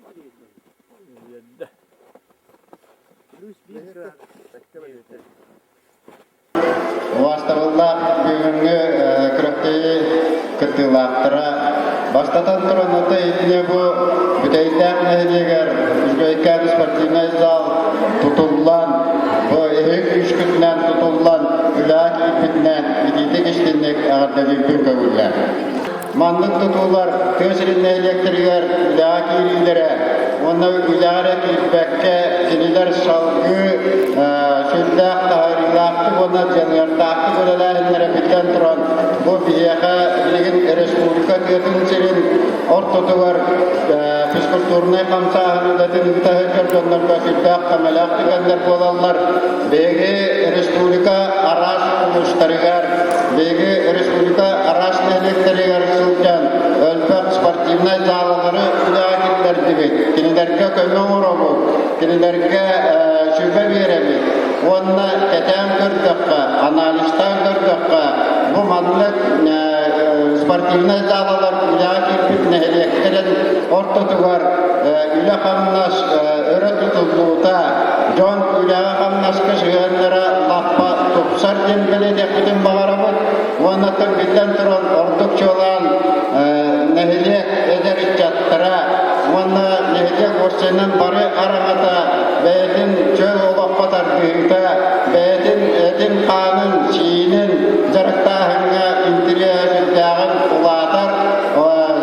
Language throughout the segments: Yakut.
Үөрдэ. Плюс биир градус. Убаастабыллаах бүгүҥҥү күрэхтэһии кыттыылаахтара бастатан туран ото итини бу Бүтэйдээх нэһилиэгэр Үчүгэйкээн спортивнай зал тутуллан, бу эһиги күүскүтүнэн тутуллан үлэҕэ киирбитинэн итиитик истинник эҕэрдэлиирбин көҥүллээх. Маннык тутуулар тыа сирин нэһилиэктэригэр үлэҕэ киириилэрэ уонна үлэҕэ эрэ киирбэккэ, кинилэр салгыы сүрдээх таһаарыылаахтык уонна дьаныардаахтык үлэлээһиннэрэ биллэн туран, бу биһиэхэ билигин республика тыатын сирин ортотугар физкультурнай хамсааһын үлэтин ыыта сылдьар дьоннорго сүрдээх көмөлөөх түгэннэр буолаллар. Биһиги республика араас улуустарыгар, биһиги республика араас нэһилиэктэригэр сылдьан элбэх спортивнай залалары үлэҕэ киллэрдибит. Кинилэргэ көмө оҥоробут, кинилэргэ сүбэ биэрэбит. Уонна кэтээн көрдөххө, анализтаан көрдөххө, бу маннык спортивнай залалар үлэҕэ киирбит нэһилиэктэрин ортотугар үлэ-хамнас өрө тутуллуута, дьон үлэҕэ-хамнаска сыһыаннара лаппа тупсар диэн бэлиэтиэхпитин баҕарабыт. Уонна биллэн туран ордук чуолаан нэһилиэк эдэр ыччаттара уонна нэһилиэк уопсайынан бары араҥата бэйэтин чөл олоххо тардыһыыта, бэйэтин этин-хаанын, сиинин дьарыктааһыҥҥа интэриэһэ сүрдээҕин улаатар.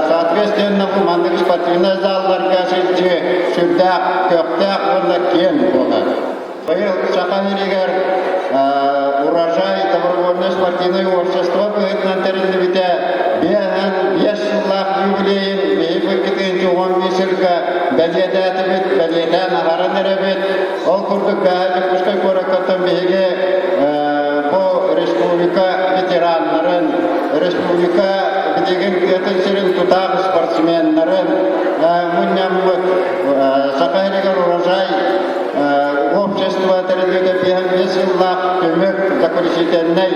Соответственно, бу маннык спортивнай залларга сылдьыы сүрдээх көхтөөх уонна киэҥ буолар. Быйыл Саха сиригэр «Урожай» добровольнай спортивнай общество быһыытынан тэриллибитэ 55 сыллаах юбилейын биһиги 2015 сылга бэлиэтээтибит, бэлиэтээн аһаран эрэбит. Ол курдук бэҕэһээ Дьокуускай куораккаттан биһиги бу республика ветераннарын, республика билигин тыатын сирин тутаах спортсменнарын мунньаммыт Саха сиригэр «Урожай» общество тэриллибитэ 55 сыллаах түмүк заключительнай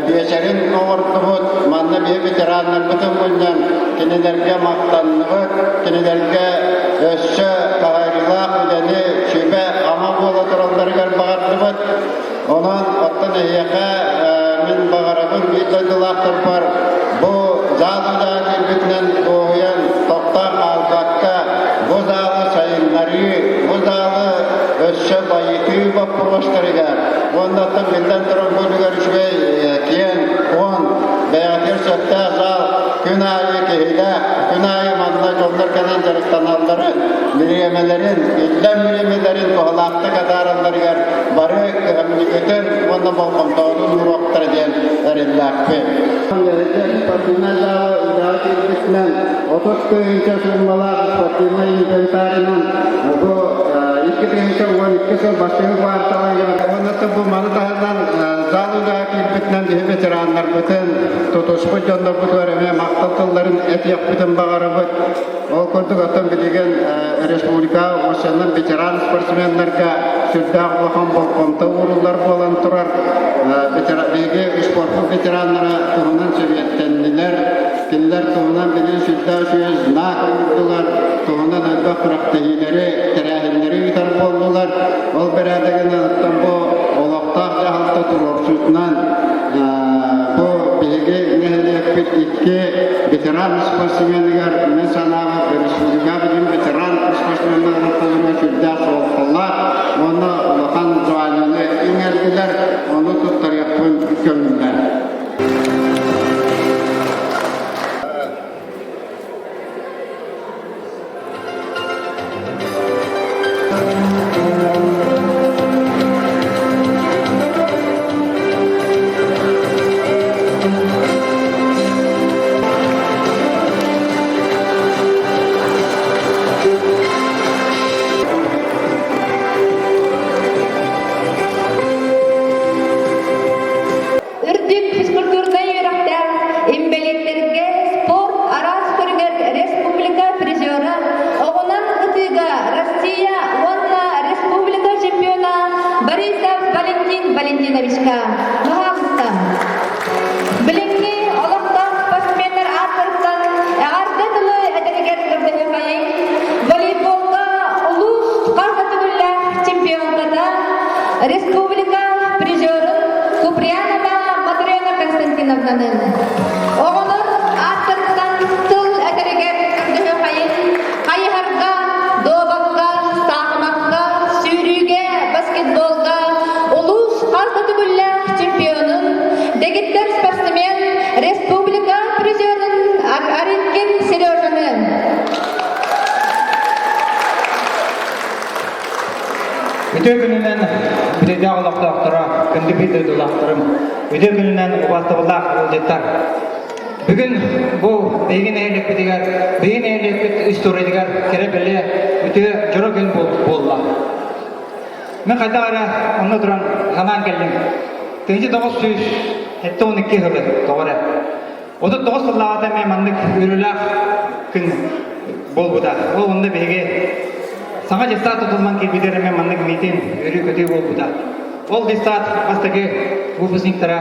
биэчэрин оҥордубут. Манна биһи ветераннарбытын мунньан кинилэргэ махтанныбыт, кинилэргэ өссө таһаарыылаах үлэни сүбэ-ама буола туралларыгар баҕардыбыт. Онон оттон эһиэхэ мин баҕарабын биир дойдулаахтарбар бу зал үлэҕэ киирбитинэн дуоһуйан тохтоон хаалбакка бу залы сайыннарыы, бу залы өссө байытыы боппуруостарыгар уонна оттон биллэн туран бу үлүгэр үчүгэй киэҥ, куоҥ, бэйэҕитигэр сөптөөх зал күн аайы киһилээх, күн аайы манна дьоннор кэлэн дьарыктаналларын, бириэмэлэрин, иллэҥ бириэмэлэрин туһалаахтык атааралларыгар бары кыһамньыгытын уонна болҕомтоҕутун ууруохтара диэн эрэллээхпит. Спортивнай зала үлэҕэ киирбитинэн 30 тыһыынча сууммалаах спортивнай инвентарынан бу 2012 сыл бастакы кварталыгар уонна бу маны таһынан зал үлэҕэ киирбитинэн биһи ветераннарбытын тутуспут дьоннорбутугар эмиэ махтал тылларын этиэхпитин баҕарабыт. Ол курдук оттон билигин республика уонна ветеран спортсменнарга сүрдээх улахан болҕомто ууруллар буолан турар. Биһиги спорпут ветераннара туһунан сэбиэттэннилэр. Кинилэр туһунан билигин сүрдээх үчүгэй знак уурдулар, туһунан элбэх күрэхтэһиилэри, тэрээһиннэри ыытар буоллулар. Ол бэрээдэгинэн оттон бу олохтоох дьаһалта туруорсуутунан бу биһиги нэһилиэкпит икки ветеран спортсменыгар мин санаабар республика билим ветеран спортсменнарын холуругар сүрдээх суолталаах уонна улахан званияны иҥэрдилэр, ону туттарыахпын көҥүллэр. Үрдүк. Үтүө күнүнэн бүтэйдээх олохтоохторо, күндү биир дойдулаахтарым, үтүө күнүнэн убаастабыллаах ыалдьыттар. Бүгүн бу биһиги нэһилиэкпитигэр, биһиги нэһилиэкпит историятыгар кэрэ-бэлиэ үтүө дьоро күн буолла. Мин хайдах эрэ онно туран санаан кэллим. 1972 сылы тоҕо эрэ. 39 сыллааҕыта эмиэ маннык үөрүүлээх күн буолбута. Ол онно биһиги саҥа дьыссаат тутуллан киирбитигэр эмиэ маннык миитин үөрүү-көтүү буолбута. Ол дьыссаат бастакы выпускниктара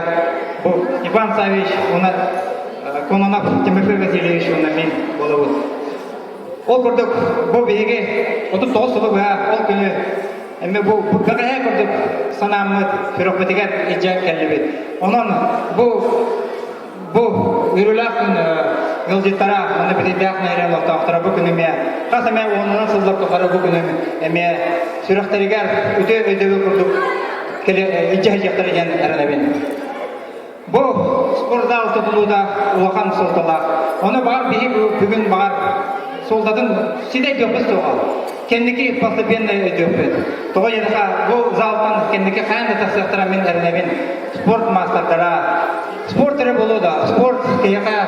бу Иван Саввич уонна Кононов Тимофей Васильевич уонна мин буолабыт. Ол курдук бу биһиги 39 сылы быһа ол күнү эмиэ бу бэҕэһээ курдук санааммыт сүрэхпитигэр илдьэ кэллибит. Онон бу Бу үөрүүлээх күн ыалдьыттара уонна бүтэйдээх нэһилиэк олохтоохторо бу күн эмиэ хас эмэ уонунан сыллар тухары бу күнү эмиэ сүрэхтэригэр үтүө өйдөбүл курдук илдьэ сылдьыахтара диэн эрэнэбин. Бу спортзал тутулуута улахан суолталаах. Ону баҕар биһи бүгүн баҕар суолтатын ситэ өйдүөхпүт суоҕа. Кэнники постепенно өйдүөхпүт. Тоҕо диэтэхэ бу залтан кэнники хайаан да тахсыахтара мин эрэнэбин. Спорт маастардара, Спорт эрэ буолуо да, спорт киһиэхэ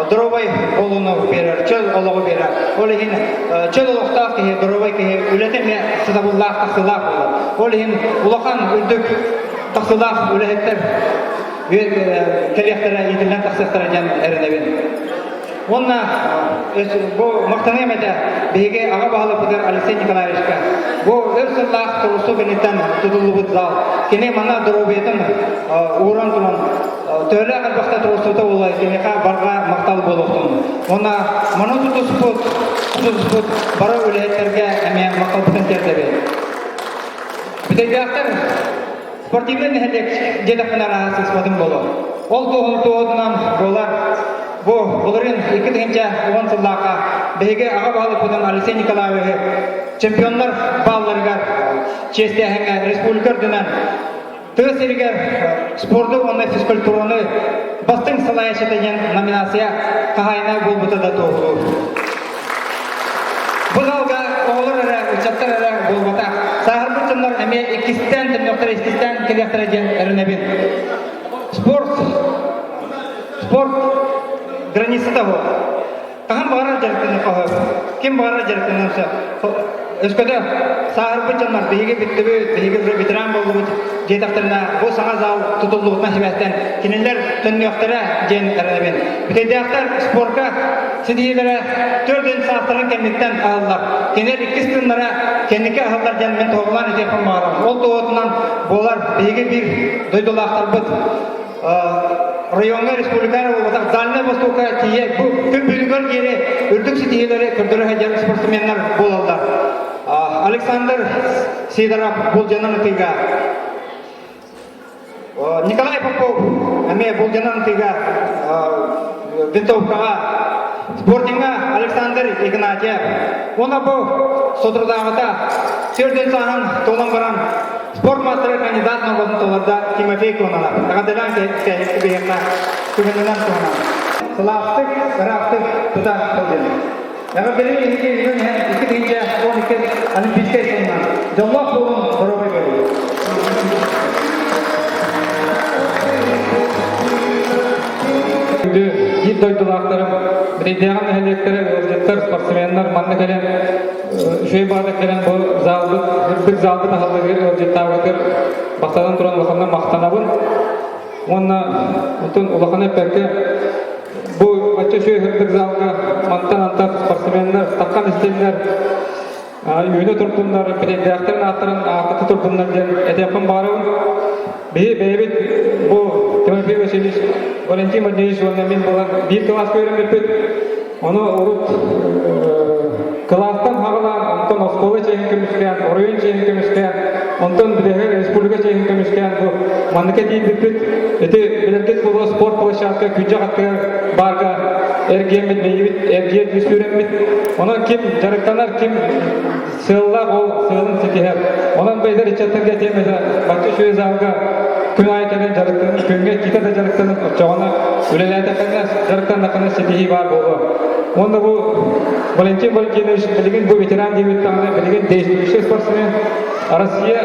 доруобай буолууну биэрэр, чөл олоҕу биэрэр. Ол иһин чөл олохтоох киһи, доруобай киһи үлэтэ эмиэ сатабыллаах, тахсыылаах буолар. Ол иһин улахан үрдүк тахсыылаах үлэһиттэр кэлиэхтэрэ, иитиллэн тахсыахтара диэн эрэнэбин. Уонна бу махтаныам этэ биһиги аҕа баһылыкпытыгар Алексей Николаевичка. Бу өр сыллаах туруорсуу кэнниттэн тутуллубут зал. Кини манна доруобуйатын ууран туран төһөлөөх элбэхтэ туруорсуута буолуой киниэхэ барҕа махтал буолуохтун. Уонна маны тутуспут, тутуспут бары үлэһиттэргэ эмиэ махталбытын тиэрдэбит. Бүтэйдээхтэр спортивнай нэһилиэк диэтэхпинэ арааһа сыыспатым буолуо. Ол туоһун туоһутунан буолар бу былырыын 2010 сыллаахха биһиги аҕа баһылыкпытын Алексей Николаевиһы чемпионнар баалларыгар чиэстээһиҥҥэ республика үрдүнэн тыа сиригэр спорду уонна физкультураны бастыҥ салайааччыта диэн номинация хаһаайына буолбута да туоһулуур. Бу залга оҕолор эрэ, ыччаттар эрэ буолбатах. Сааһырбыт дьоннор эмиэ иккистээн төннүөхтэрэ, иккистээн кэлиэхтэрэ диэн эрэнэбин. Спорт, спорт границата суох. Хаһан баҕарар дьарыктаныахха сөп. Ким баҕарар дьарыктаныан сөп. Өскөтө сааһырбыт дьоннор биһиги бүттүбүт, биһиги уже ветеран буоллубут диэтэхтэринэ, бу саҥа зал тутуллубутунан сибээстээн кинилэр төннүөхтэрэ диэн эрэнэбин. Бүтэйдээхтэр спорка ситиһиилэрэ төрдүн саастарын кэнниттэн аһыллар. Кинилэр иккис тыыннара кэнники аһыллар диэн мин туһулаан этиэхпин баҕарабын. Ол туоһутунан буолар биһиги биир дойдулаахтарбыт райоҥҥа республикаҕа буолбатах Дальнай Востокка тиийэ бу күн бүгүнүгэр диэри үрдүк ситиһиилэри көрдөрө сылдьар спортсменнар буолаллар. Александр Сидоров булдьанан ытыыга Николай Попов эмиэ булдьанан ытыыга винтовкаҕа спортиҥҥа Александр Игнатьев уонна бу соторутааҕыта төрдүн сааһын туолан баран Спорт маастара кандидат норуотун толордо Тимофей Кононов. Эҕэрдэлээн биһиэхэ күһүнүнэн туһанан. Сылаастык, ыраахтык тута сылдьын. Эҕэрдэлии биһиги бүгүн иһэн 2012 Олимпийскай сылынан дьоллоох буолун, доруобай буолун. Күндү биир дойдулаахтарым, Бүтэйдээҕи нэһилиэктэрэ, ыалдьыттар, спортсменнар манна кэлэн Үчүгэй баҕата кэлэн бу залбыт, үрдүк залбыт аһыллыгар ыалдьыттаабытыгар бастатан туран улаханнык махтанабын. Уонна оттон улахан эппэккэ бу бачча үчүгэй үрдүк залга мантан антах спортсменнар таххан истиннэр, үүнэ турдуннар, бүтэйдээхтэрин ааттарын ааттата турдуннар диэн этиэхпин баҕарабын. Биһи бэйэбит бу Тимофей Васильевич, Валентин Владимирович уонна мин буолан биир кылааска үөрэммиппит. Ону урут кылаастан хаҕалаан, онтон оскуола чиэһин көмүскээн, оройуон чиэһин көмүскээн, онтон билэһэр республика чиэһин көмүскээн бу манныка тиийбиппит. Ити билэргит буолуо спорт площадка күдьэх аттыгар баарга эргиэммит, бэйибит эргиэн үс үөрэммит. Онон ким дьарыктанар, ким сыаллаах ол сыалын ситиһэр. Онон бу эдэр ыччаттарга этиэм этэ, бачча үчүгэй залга күн аайы кэлэн дьарыктанын, күҥҥэ иккитэ да дьарыктанын, оччоҕуна үлэлээтэххинэ, дьарыктаннаххына ситиһии баар буолуо. Уонна бу Валентин Валентинович билигин бу ветеран диэбит даҕаны, билигин действующий спортсмен. Россия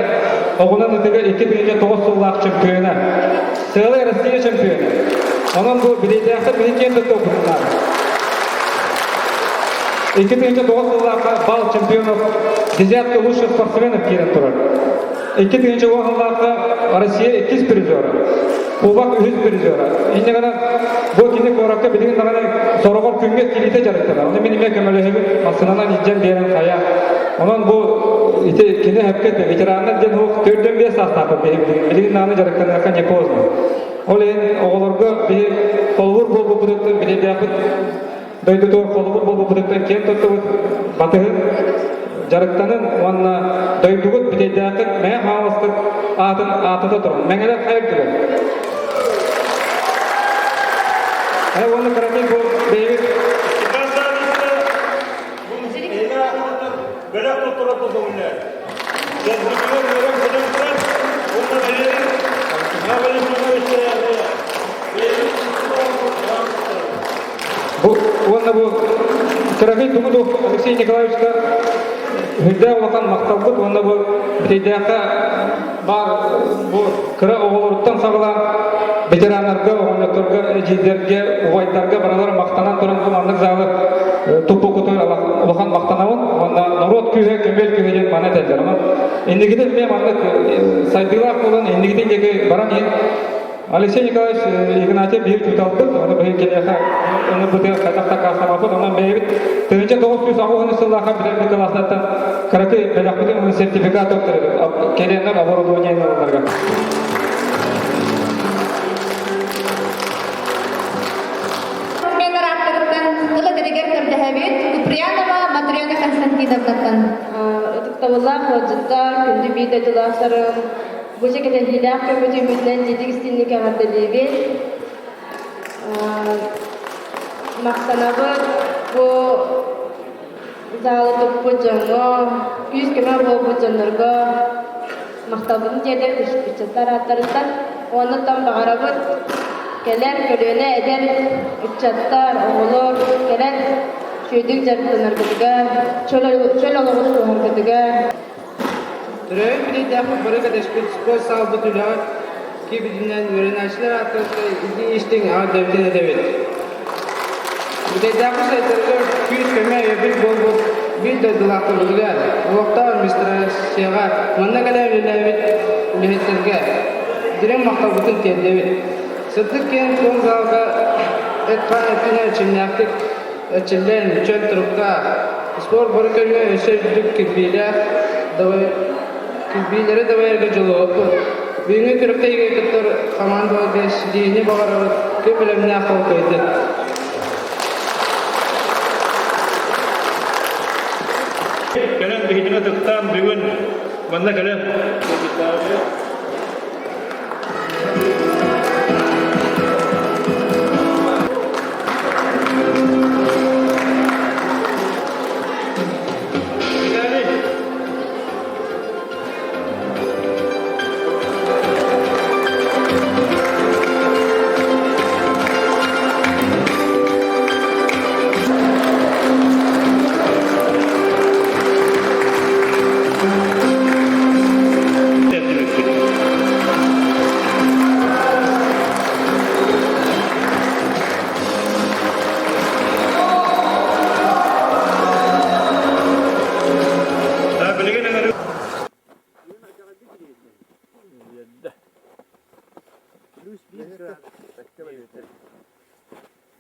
оҕунан ытыга 2009 сыллаах чемпиона. Сыалай Россия чемпиона. Онон бу билиитээхтэр биһи киэн туттуохпутун 2009 сыллаахха бал чемпионов десятка лучших спортсменов киирэн турар. 2010 сыллаахха Россия иккис призера, Кубок үһүс призера. Инньэ гынан бу кини куоракка билигин даҕаны сороҕор күҥҥэ килиитэ дьарыктанар. Ону мин эмиэ көмөлөһөбүн, массыынанан илдьэн биэрэн хайа. Онон бу ити кини сөпкө этэ, ветераннар диэн уох 45 саастаахпыт билигин. Билигин даҕаны дьарыктаныахха не поздно. Ол иһин оҕолорго биһи холобур буолбуппутуттан билиэхпит дойдутугар холобур буолбуппутуттан киэн туттубут батыһын дьарыктанын уонна дойдугут бүтэйдээххит Мэҥэ Хаҥаласкыт аатын аатата турун. Мэҥэлэр хайа үрдүгэр. Уонна кыракый бу бэйэбит бэлэх туттарар көҥүллэр. Кэлбитигэр үөрэн көтөн уонна бэйэбит Бу уонна бу кыракый тугу Алексей Николаевичка үрдээх улахан махталбыт уонна бу бүтэйдээххэ баар бу кыра оҕолоруттан саҕалаан ветераннарга, оҕонньотторго, эдьиийдэргэ, убайдарга барылара махтанан туран бу маннык залы туппукутун улахан махтанабын уонна норуот күүһэ көмөл күүһэ диэн маны этэллэр. Онон инникитин эмиэ маннык сайдыылаах буолан инникитин диэки баран иһин Алексей Николаевич Игнатьев биир учууталбыт, ону биһиги киниэхэ ыҥырбытыгар хайдах дакаастаммаппыт, онон бэйэбит 1980 сыллаахха бүтэрбит кылаастартан кыракый бэлэхпитин сертификат туттарабыт, кэлиэннэр оборудование ылалларга. Мен арааттарыттан тыл этэригэр көрдөһөбүт Куприянова Матрена Константиновнаттан. Ытыктабыллаах ыалдьыттар, күндү биир дойдулаахтарым, Бу дьэ кэтэһиилээх көмөтүммүтүнэн дьидик истинник эҕэрдэлиибин. Махтанабыт бу залы туппут дьоҥҥо, күүс-көмө буолбут дьоннорго махталбытын тиэрдэр ыччаттар ааттарыттан уонна баҕарабыт кэлэр көлүөнэ эдэр ыччаттар, оҕолор кэлэн үчүгэйдик дьарыктанаргытыгар, чөл олоҕу тутуһаргытыгар Төрөөбүт билиитээхпит бары кэтэспит спорт саалбыт үлэҕэ киирбитинэн үөрэнээччилэр ааттарыттан итии-истиҥ эҕэрдэбитин этэбит. Бүтэйдээхпит сайдарыгар күүс-көмө өйөбүл буолбут биир дойдулаахтарбытыгар, олохтоох администрацияҕа манна кэлэн үлэлээбит үлэһиттэргэ дириҥ махталбытын тиэрдэбит. Сырдык киэҥ куоҥ залга эт-хаан өттүнэн эрчимнээхтик Эрчиллэн, чөл туруктаах, спорт бары көрүҥэ өссө үрдүк кирбиилээх кирбиилэри дабайарга дьулуһуохпут. Бүгүҥҥү күрэхтэһиигэ кыттар хамаандаларга ситиһиини баҕарабыт, күн бэлэмнээх холкуйдун. Кэлэн биһигини ытыктаан бүгүн манна кэлэн.